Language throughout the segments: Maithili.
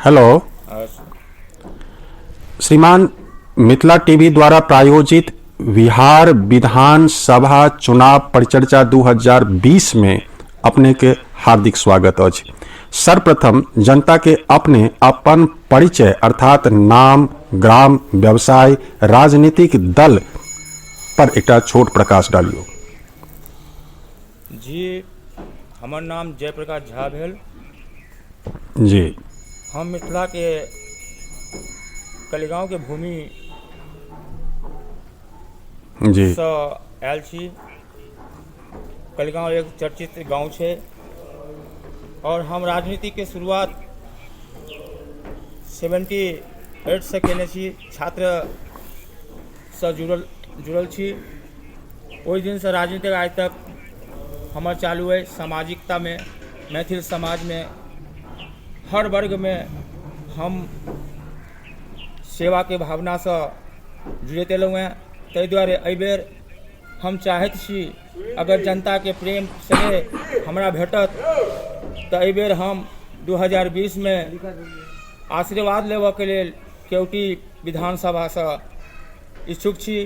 हेलो। श्रीमान, मिथिला टीवी द्वारा प्रायोजित बिहार विधानसभा चुनाव परिचर्चा 2020 में अपने के हार्दिक स्वागत अछि। सर्वप्रथम जनता के अपने अपन परिचय अर्थात नाम, ग्राम, व्यवसाय, राजनीतिक दल पर एकटा छोट प्रकाश डालियौ। जी, हमर नाम जयप्रकाश झा भेल। जी। हम मिथिलाके कलिगाँवके भूमि जी सँ आयल छी। कलिगाँव एक चर्चित गाँव छै आओर हम राजनीतिके शुरुआत 78सँ केने छी। छात्रसँ जुड़ल जुड़ल छी। ओहि दिनसँ राजनीतिक आइ तक हमर चालू अइ। सामाजिकतामे, मैथिल समाजमे हर वर्गमे हम सेवाके भावनासँ जुड़ैत एलहुँ हेँ। ताहि दुआरे एहिबेर हम चाहैत छी, अगर जनताके प्रेम स्नेह हमरा भेटत तऽ एहिबेर हम 2020मे आशीर्वाद लेबऽके लेल केवटी विधानसभासँ इच्छुक छी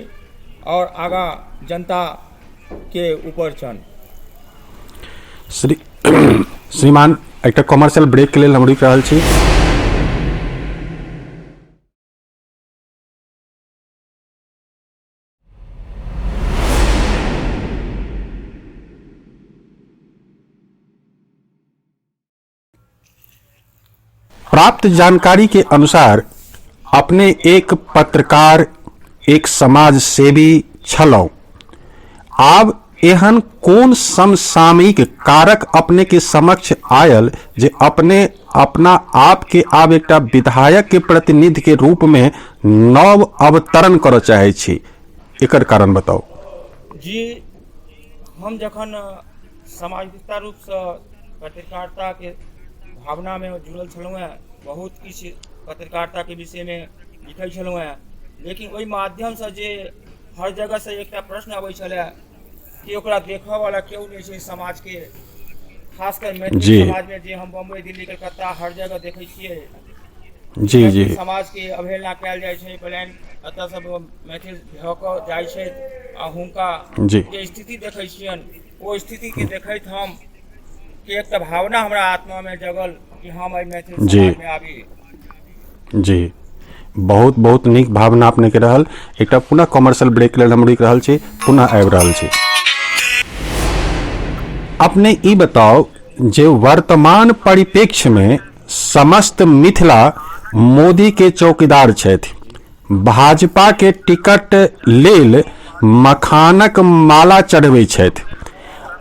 आओर आगाँ जनताके ऊपर छनि। श्रीमान, एकटा कमर्शियल ब्रेक के लेल हम रुकि रहल छी। प्राप्त जानकारी के अनुसार अपने एक पत्रकार, एक समाज सेवी छलहुँ। आब एहन कोन समसामयिक कारक अपने के समक्ष आयल जे अपने अपना आप के आब एकटा विधायक के प्रतिनिधि के रूप में नव अवतरण करऽ चाहै छी? एकर कारण बताउ। जी, हम जखन सामाजिकता रूपसँ पत्रकारिताके भावनामे जुड़ल छलहुँ हेँ, बहुत किछु पत्रकारिताके विषयमे लिखै छलहुँ हेँ, लेकिन ओहि माध्यमसँ जे हर जगहसँ एकटा प्रश्न अबै छलै कि ओकरा देखऽवला केओ नहि छै समाजके, खास कर मैथिली समाजमे, जे हम बम्बई, दिल्ली, कलकत्ता हर जगह देखै छियै। जी जी मैथिल समाजके अवहेलना कयल जाइ छै। पलायन एतऽ सब मैथिल भऽ कऽ जाइ छै आ हुनका जे स्थिति देखै छियनि, ओ स्थितिके देखैत हम के एकटा भावना हमरा आत्मामे जगल कि हम एहि मैथिल समाजमे आबी। जी, बहुत बहुत नीक भावना अपने के रहल। एकटा पुनः कमर्शियल ब्रेक लेल हम रुकि रहल छी, पुनः आबि रहल छी। अपने ई बताउ जे वर्तमान परिप्रेक्ष्य में समस्त मिथिला मोदी के चौकीदार छथि, भाजपा के टिकट लेल मखानक माला चढ़बै छथि,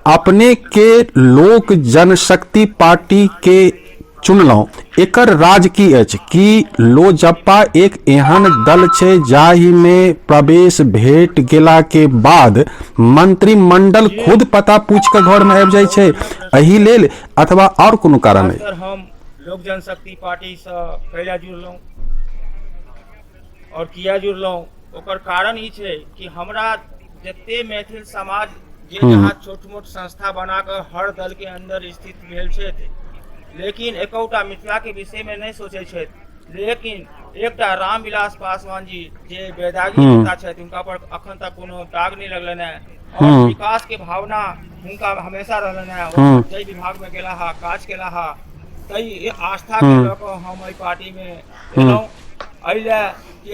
अपने के लोक जनशक्ति पार्टी के चुनलहुँ, एकर राज की अछि? की लोजपा एक एहन दल छै जाहि मे प्रवेश भेट गेला के बाद मंत्रिमंडल जी खुद पता पूछि कऽ घर मे आबि जाइ छै एहि लेल, अथवा आओर कोनो कारण खास अछि? कर हम लोक जनशक्ति पार्टीसँ कैला जुड़लहुँ आओर किया जुड़लहुँ, ओकर कारण ई छै कि हमरा जते मैथिल समाज जे जहाँ छोट मोट संस्था बना कऽ हर दलके अन्दर स्थित भेल छथि, लेकिन एकोटा मिथिलाके विषयमे नहि सोचै छथि। लेकिन एकटा रामविलास पासवान जी जे बैदागी नेता छथि, हुनका पर अखन तक कोनो दाग नहि लगलनि हेँ आओर विकासके भावना हुनका हमेशा रहलनि हेँ। ओ जाहि विभागमे गेला हा, काज केला हा, ताहि आस्थाके लऽ कऽ हम एहि पार्टीमे एलहुँ। एहि लए कि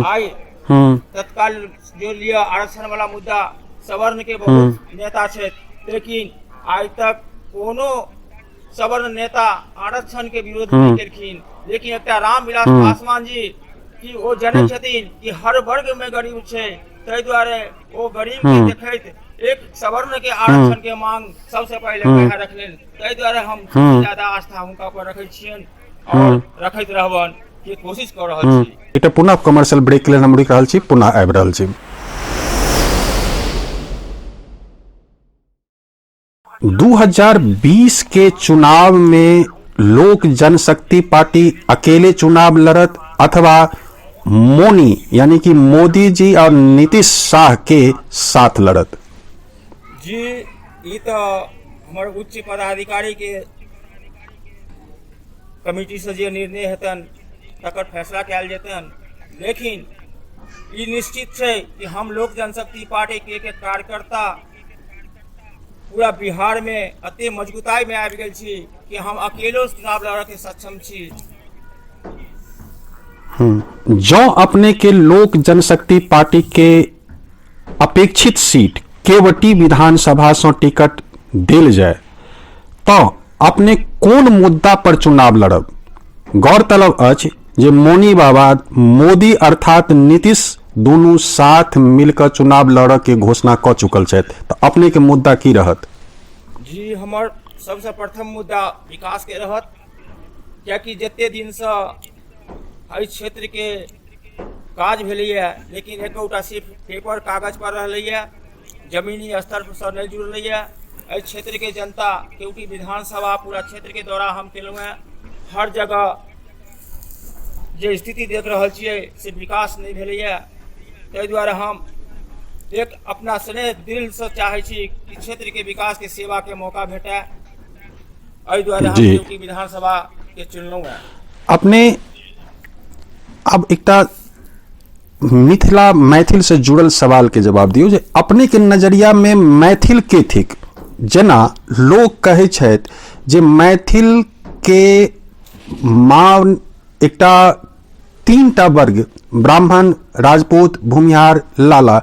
आइ तत्काल जो लिअ आरक्षण वाला मुद्दा, सवर्ण के बहुत नेता छथि, लेकिन आइ तक कोनो सवर्ण नेता आरक्षण के विरोध नहि केलखिन। लेकिन एकटा रामविलास पासवान जी कि ओ जनै छथिन कि हर वर्ग में गरीब छै, ताहि दुआरे ओ गरीब के देखैत एक सवर्ण के आरक्षण के मांग सबसे पहिले वएह रखलनि। ताहि दुआरे हम सबसे ज्यादा आस्था हुनका पर रखै छियनि आओर रखैत रहबनि के कोशिश कऽ रहल छी। एकटा पुनः कमर्शियल ब्रेक लेल हम रुकि रहल छी, पुनः आबि रहल छी। 2020 के चुनाव में लोक जनशक्ति पार्टी अकेले चुनाव लड़त अथवा मोनी यानी कि मोदी जी और नीतीश शाह के साथ लड़त? जी, ई तऽ हमर उच्च पदाधिकारी के कमिटीसँ जे निर्णय हेतनि तकर फैसला कयल जेतनि। लेकिन ई निश्चित छै कि हम लोक जनशक्ति पार्टीके एक एक कार्यकर्ता पूरा बिहारमे एते मजबूताइमे आबि गेल छी कि हम अकेलो चुनाव लड़ऽके सक्षम छी। जँ अपने के लोक जनशक्ति पार्टी के अपेक्षित सीट केवटी विधानसभा सँ टिकट देल जाय तऽ अपने कोन मुद्दा पर चुनाव लड़ब? गौरतलब अछि जे मौनी बाबा मोदी अर्थात नीतीश दुनू साथ मिलकर चुनाव लड़ऽ के घोषणा कऽ चुकल छथि, तऽ अपने के मुद्दा की रहत? जी, हमर सबसँ प्रथम मुद्दा विकासके रहत, कियाकि जते दिनसँ एहि क्षेत्रके काज भेलैए लेकिन एकोटा सिर्फ पेपर कागज पर रहलैए, जमीनी स्तर पर नहि जुड़लैए। एहि क्षेत्रके जनता केवटी विधानसभा पूरा क्षेत्रके दौरा हम केलहुँ हेँ, हर जगह जे स्थिति देख रहल छियै से विकास नहि भेलैए। ताहि दुआरे हम एक अपना स्नेह दिलसँ चाहै छी कि क्षेत्रके विकासके सेवाके मौका भेटय, एहि दुआरे हम केवटी विधानसभाके चुनलहुँ हेँ। अपने आब एकटा मिथिला मैथिल से जुड़ल सवाल के जवाब दियौ जे अपने के नजरिया में मैथिल के थिक? जेना लोक कहै छथि जे मैथिल के मान एकटा तीन टा वर्ग ब्राह्मण, राजपूत, भूमिहार, लाला,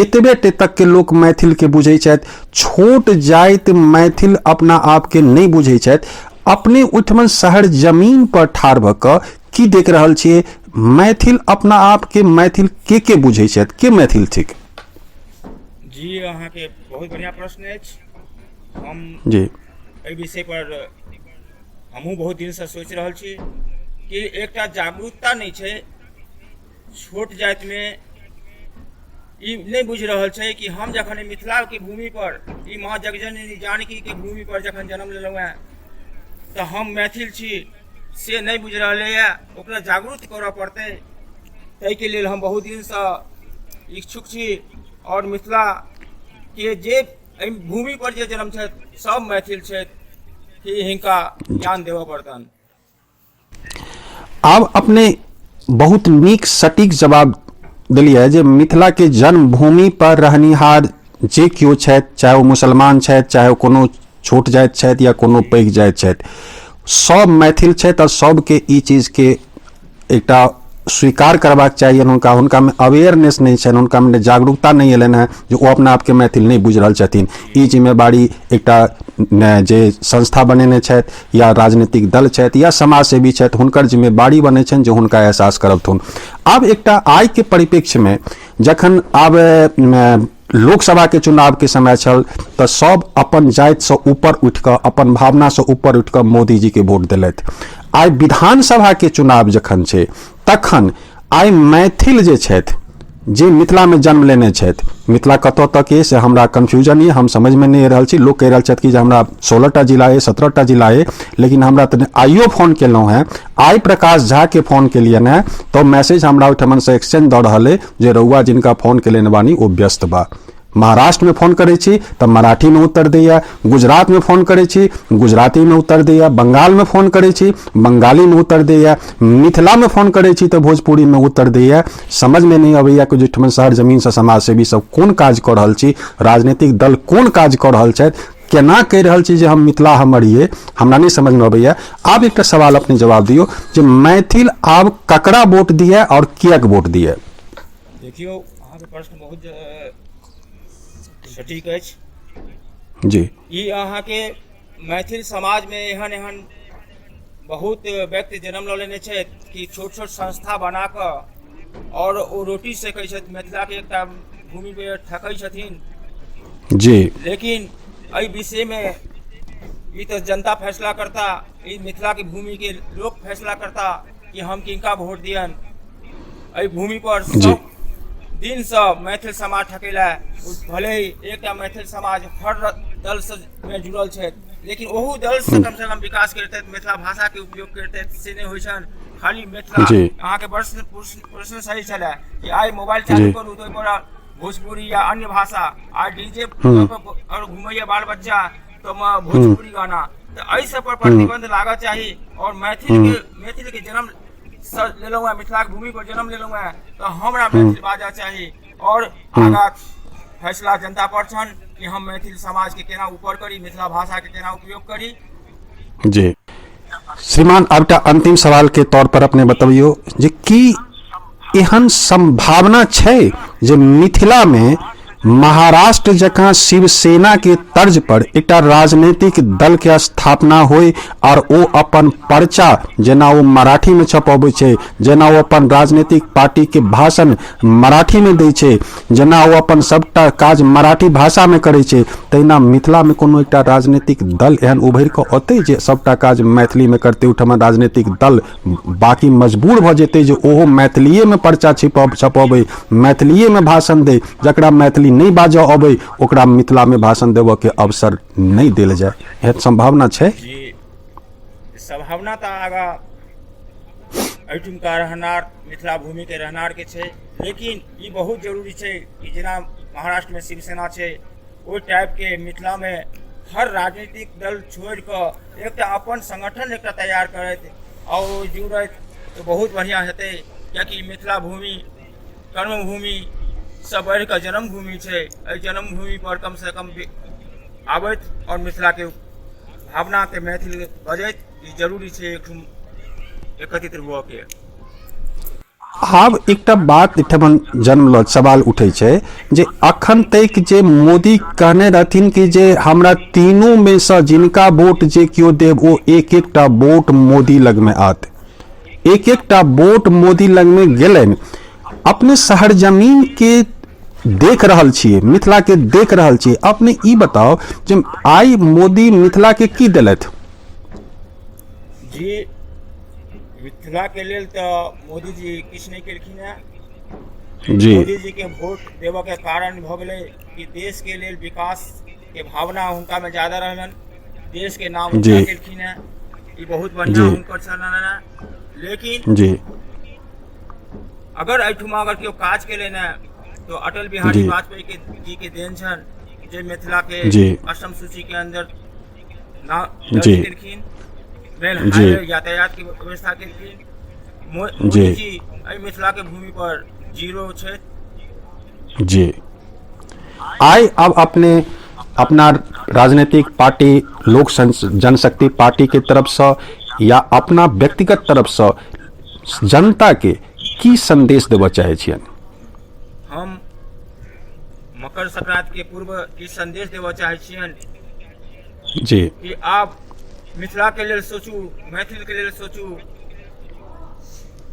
एतबे टे तक के लोक मैथिल के बुझै छथि। छोट जाति मैथिल अपना आप के नहि बुझै छथि। अपने ओहिठमन शहर जमीन पर ठाढ़ भऽ कऽ की देख रहल छियै, मैथिल अपना आप के मैथिल के के बुझै छथि, के मैथिल थिक? जी, अहाँके बहुत बढ़िआँ प्रश्न अछि। हम जी एहि विषय पर हमहूँ बहुत दिनसँ सोचि रहल छी कि एकटा जागरूकता नहि छै छोट जातिमे, ई नहि बुझि रहल छै कि हम जखन मिथिलाके भूमिपर, ई माँ जगजननी जानकीके भूमिपर जखन जन्म लेलहुँ हेँ तऽ हम मैथिल छी, से नहि बुझि रहलैए। ओकरा जागरूक करऽ पड़तै, ताहिके लेल हम बहुत दिनसँ इच्छुक छी आओर मिथिलाके जे एहि भूमिपर जे जन्म छथि सब मैथिल छथि कि हिनका ज्ञान देबऽ पड़तनि। आब अपने बहुत नीक सटीक जवाब देलियै जे मिथिला के जन्मभूमि पर रहनिहार जे केओ छथि, चाहे ओ मुसलमान छथि, चाहे ओ कोनो छोट जाति छथि या कोनो पैघ जाति छथि, सब मैथिल छथि आ सबके ई चीजके एकटा स्वीकार करबाक चाहियनि। हुनकामे अवेयरनेस नहि छनि, हुनकामे जागरूकता नहि एलनि हेँ जे ओ अपना आपके मैथिल नहि बुझि रहल छथिन। ई जिम्मेवारी एकटा जे संस्था बनेने छथि या राजनीतिक दल छथि या समाजसेवी छथि, हुनकर जिम्मेवारी बनै छनि जे हुनका एहसास करबथुन। आब एकटा आइके परिप्रेक्ष्यमे जखन आब लोकसभाके चुनावके समय छल तऽ सब अपन जातिसँ ऊपर उठि कऽ, अपन भावनासँ ऊपर उठि कऽ मोदीजीके वोट देलथि। आइ विधानसभाके चुनाव जखन छै तखन आइ मैथिल जे छथि, जे मिथिलामे जन्म लेने छथि, मिथिला कतऽ तक अइ से हमरा कन्फ्यूजन यऽ, हम समझमे नहि रहल छी। लोक कहि रहल छथि कि जे हमरा 16टा जिला अइ, 17टा जिला अइ, लेकिन हमरा तऽ आइयो फोन केलहुँ हेँ, आइ प्रकाश झाके फोन केलियनि हेँ तऽ मैसेज हमरा ओहिठमनसँ एक्सचेंज दऽ रहल अइ जे रउआ जिनका फोन केलनि बानी ओ व्यस्त बा। महाराष्ट्रमे फोन करै छी तऽ मराठीमे उत्तर दैया, गुजरातमे फोन करै छी गुजरातीमे उत्तर दैया, बंगालमे फोन करै छी बंगालीमे उत्तर दैया, मिथिलामे फोन करै छी तऽ भोजपुरीमे उत्तर दैया। समझमे नहि अबैया कि जाहिठमन शहर जमीनसँ समाजसेवी सब कोन काज कऽ रहल छी, राजनीतिक दल कोन काज कऽ रहल छथि, केना कहि रहल छी जे हम मिथिला हमर ये, हमरा नहि समझमे अबैया। आब एकटा सवाल अपने जवाब दियौ जे मैथिल आब ककरा वोट दिए आओर किएक वोट दिए? देखियौ, अहाँके प्रश्न बहुत सटीक अछि। जी। ई अहाँके मैथिल समाजमे एहन एहन बहुत व्यक्ति जन्म लऽ लेने छथि कि छोट छोट संस्था बना कऽ आओर ओ रोटी सेकै छथि, मिथिलाके एकटा भूमिके ठकै छथिन। जी। लेकिन एहि विषयमे ई तऽ जनता फैसला करता, ई मिथिलाके भूमिके लोक फैसला करता कि हम किनका वोट दियनि। एहि भूमि पर सब दिनसँ मैथिल समाज ठकेला, भले ही एकटा मैथिल समाज हर दल से में जुड़ल छथि, लेकिन ओहू दल से कम से कम विकास करतथि, मिथिला भाषा के उपयोग करतथि, से नहि होइ छनि। खाली मिथिला अहाँके प्रश्न प्रश्न सही छलै कि आइ मोबाइल चालू करू तऽ ओहिपर भोजपुरी या अन्य भाषा, आ डीजे और घुमैया बाल बच्चा तऽ भोजपुरी गाना। तऽ एहि सब पर प्रतिबंध लागऽ चाही। आओर मैथिल के जन्म लेलहुँ हेँ, मिथिलाके भूमि पर जन्म लेलहुँ हेँ, तऽ हमरा मैथिल बाजऽ चाही। आओर आगाँ फैसला जनता पर छनि कि हम मैथिल समाजके केना ऊपर करी, मिथिला भाषाके केना उपयोग करी। जी श्रीमान, आब एकटा अंतिम सवाल के तौर पर अपने बतबियौ जे की एहन संभावना छै जे मिथिला में महाराष्ट्र जकाँ शिवसेना के तर्ज पर एकटा राजनीतिक दल के स्थापना होय और ओ अपन पर्चा जेना ओ मराठी में छपबै छै, जेना ओ अपन राजनीतिक पार्टी के भाषण मराठी में दै छै, जेना ओ अपन सबटा काज मराठी भाषा में करै छै, तहिना मिथिला में कोनो एकटा राजनीतिक दल एहन उभरि कऽ औतै जे सबटा काज मैथिली में करतै? ओहिठमा राजनीतिक दल बाकी मजबूर भऽ जेतै जे ओहो मैथिलीएमे पर्चा छपबै, मैथिलीएमे भाषण दै, जकरा मैथिली नहि बाजऽ अबै ओकरा मिथिलामे भाषण देबऽके अवसर नहि देल जाय? एहन सम्भावना छै? जी, सम्भावना तऽ आगाँ एहिठुमका रहनार, मिथिला भूमिके रहनारके छै, लेकिन ई बहुत जरूरी छै कि जेना महाराष्ट्रमे शिवसेना छै, ओहि टाइपके मिथिलामे हर राजनीतिक दल छोड़ि कऽ एकटा अपन संगठन एकटा तैयार करैत आओर ओ जुड़ैत तऽ बहुत बढ़िआँ हेतै, कियाकि मिथिला भूमि कर्मभूमिसँ बढ़िकऽ जन्मभूमि छै। एहि जन्मभूमिपर कमसँ कम आबैत आओर मिथिलाके भावनाके मैथिल बजैत, ई जरूरी छै एकठुम एकत्रित हुअके। आब एकटा बात एहिठाम जन्म लऽ सवाल उठै छै जे अखन तक जे मोदी कहने रहथिन कि जे हमरा तीनू में सँ जिनका वोट जे केओ देब ओ एक एकटा वोट मोदी लगमे आत, एक एकटा वोट मोदी लगमे गेलनि। अपने शहर जमीन के देख रहल छियै, मिथिला के देख रहल छियै, अपने ई बताउ जे आइ मोदी मिथिला के की देलथि? जी, मिथिलाके लेल तऽ मोदीजी किछु नहि केलखिन हेँ। मोदीजीके वोट देबऽके कारण भऽ गेलै कि देशके लेल विकासके भावना हुनकामे ज्यादा रहलनि, देशके नाम ऊँचा केलखिन हेँ, ई बहुत बढ़िआँ हुनकर छलनि हेँ। लेकिन अगर एहिठुमा अगर केओ काज केलनि हेँ तऽ अटल बिहारी वाजपेयी के जी के देन छनि जे मिथिलाके अष्टम सूचीके अन्दर नाम दर्ज केलखिन, मेन हाईवे यातायात के व्यवस्था केलखिन। मोदी जी एहि मिथिला के भूमि पर जीरो छथि। जी, आइ अब अपने अपना राजनीतिक पार्टी लोक जनशक्ति पार्टी के तरफसँ या अपना व्यक्तिगत तरफसँ जनता के की संदेश देबऽ चाहै छियनि? हम मकर संक्रांति के पूर्व ई संदेश देबऽ चाहै छियनि कि आब मिथिला के लेल सोचू, मैथिल के लेल सोचू।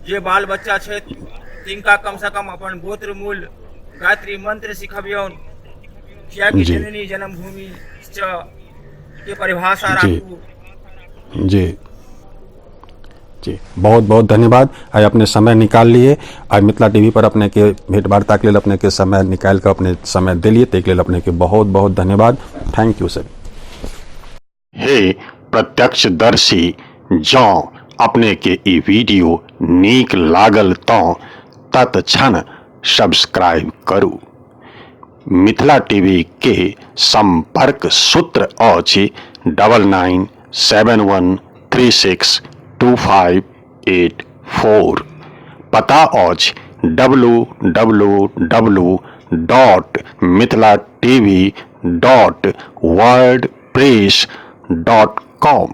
जे बाल बच्चा छथि तिनका कम से कम अपन गोत्र मूल गायत्री मंत्र सिखबियौन, कियाकि जननी जन्मभूमि च के परिभाषा राखू। जी जी, बहुत बहुत धन्यवाद। आइ अपने समय निकाल लिए, आइ मिथिला टीवी पर अपने के भेंट वार्ता के लेल अपने के समय निकाल के अपने समय दिलिए, ताहिके लेल अपने के बहुत बहुत धन्यवाद। Thank you sir. हे प्रत्यक्षदर्शी, जँ अपने के ई वीडियो नीक लागल तँ तत्क्षण सब्सक्राइब करू। मिथिला टीवी के संपर्क सूत्र अछि 9971362584। पता अछि www.mithilatv.wordpress.com।